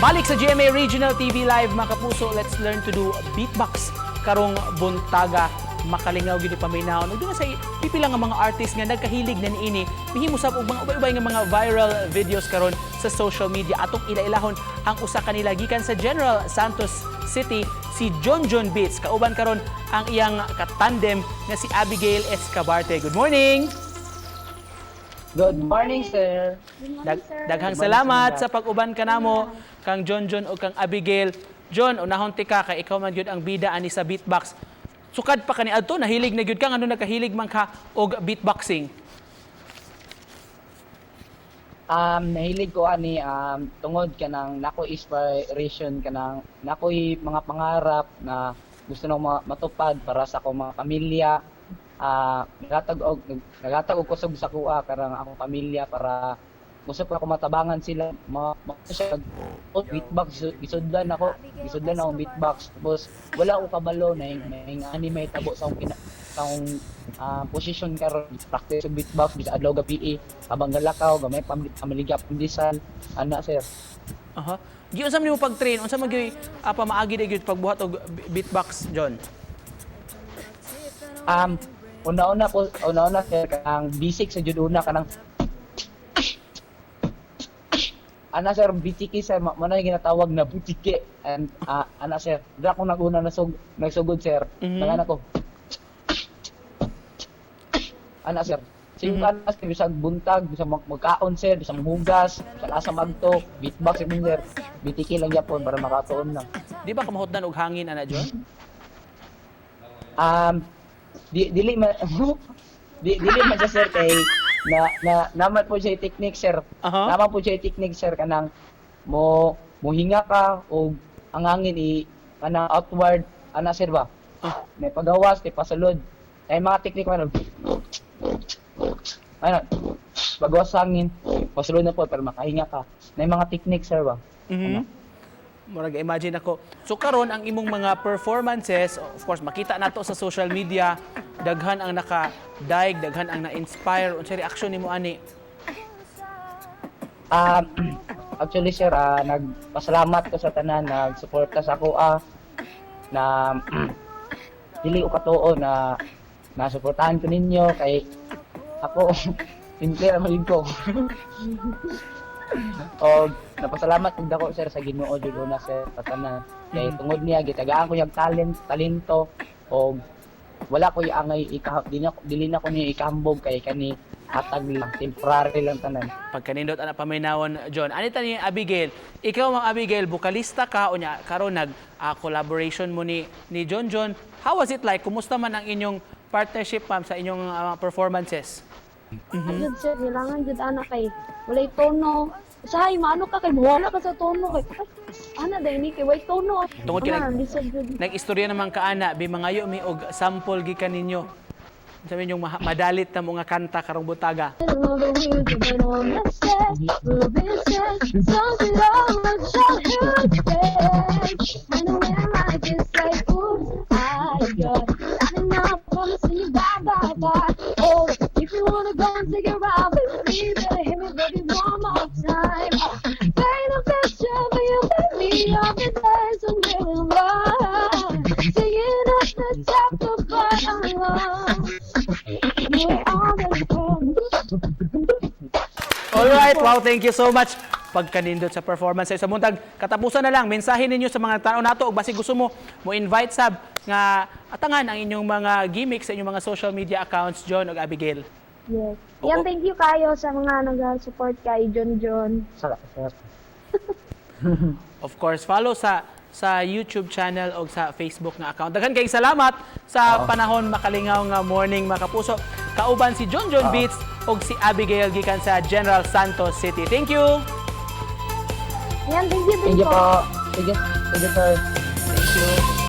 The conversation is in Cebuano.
Balik sa GMA Regional TV Live, mga kapuso, let's learn to do beatbox karong buntaga. Makalingaw gyud paminaw. Ug sa pipila nga mga artist nga nagkahilig na niini, mihimo sab og mga ubay-ubay nga mga viral videos karon sa social media. Atong ila-ilahon ang usa kanila gikan sa General Santos City, si John John Beats. Kauban karon ang iyang katandem nga si Abigail Escabarte. Good morning. Good morning, sir. Daghang salamat sa pag-uban kanamo kang John John o kang Abigail. John, unahon tika kay ikaw man gyud ang bida ani sa beatbox. Sukad pa kani adto nahilig na gyud ka, ngano nagkahilig man ka og beatboxing? Nahilig ko ani tungod kanang nako inspiration, kanang nakoy mga pangarap na gusto nang matupad para sa akong mga pamilya. Naghatag og kusog sa kuha karang akong pamilya para gusto pa ako matabangan sila mga siya oh, beatbox gisudlan ako, gisudlan akong beatbox, tapos wala ko kabalo na ani may tabo sa akong posisyon karon. Practice og beatbox bisa adlaw gabi habang galakaw, gamay pamaligya pandesal ana, sir. Aha. Giunsa man nimo pag-train? Unsa man gyud pamaagi gyud pagbuhat og beatbox, John? Una-una ko, una-una, sir, kanang basic sa jud una, kanang ana, sir, bitiki, sir, mo na yung ginatawag na butiki and ana, sir, dira ko naguna nagsugod, sir. Nang ko ana, sir. Sige ana, sir, bisag buntag, bisag magkaon, sir, bisag hugas, bisag asa magto, beatbox sir, sir. Bitiki lang gyapon para makatuon lang. Di ba kamahutdan og hangin ana, John? Di dili man di dili man siya, sir, kay na na naman po siya technique, sir. Naman po siya technique, sir, kanang mo muhinga ka og ang hangin i kanang outward ana, sir, ba. May pagawas kay pasulod. Ay mga technique man ano, pagawas sa hangin, pasulod na po para makahinga ka. May mga technique, sir, ba. Murag imagine ako. So karon ang imong mga performances, of course makita nato sa social media, daghan ang naka-daig, daghan ang na-inspire. Unsa reaksyon nimo ani? Actually, sir, nagpasalamat ko sa tanan nagsuporta sa ako na dili ko katuo na nasuportahan ko ninyo kay ako simple ra man ko. O napasalamat gud ako, sir, sa Ginoo jud una, sir, sa tanan. Kay tungod niya gitagaan ko yung talento og wala ko angay ika dili na ko niya ikambog kay kani hatag lang, temporary lang tanan. Pagkanindot ana paminawon, John. Anita ni Abigail, ikaw, Ma'am Abigail, vokalista ka unya karon nag collaboration mo ni John John. How was it like? Kumusta man ang inyong partnership, ma'am, sa inyong performances? Jud, sir, kailangan jud ana kay walay tono. Usahay maano ka kay mawala ka sa tono kay ay, ana dai ni kay way tono. Tungod kay Ana, lisod jud. Nag-istorya naman ka ana, bi mangayo mi og sample gikan ninyo. Sa inyong madalit na mga kanta karong buntaga. Something all my childhood days. And when life is like, oops, I got nothing up, promising you bye, bye, bye. Oh, if you wanna go and take a ride with me, better hit me, baby, one more time. Paint a picture for you and me of the days when we're in love. Singing at the top of our lungs. We're all gonna come. Alright, wow, thank you so much. Pagkanindot sa performance sa buntag. Katapusan na lang, mensahe ninyo sa mga tao nato ug basig gusto mo mo invite sab nga atangan ang inyong mga gimmicks sa inyong mga social media accounts, John ug Abigail. Yes. Oo. Yan, thank you kayo sa mga nag-support kay John John. Sir. Of course, follow sa YouTube channel o sa Facebook nga account. Daghan kayong salamat sa panahon, makalingaw nga morning, mga kapuso. Kauban si John John Beats ug si Abigail gikan sa General Santos City. Thank you. Yan, thank you din Thank you po. Po. Thank you, thank you, sir. Thank you.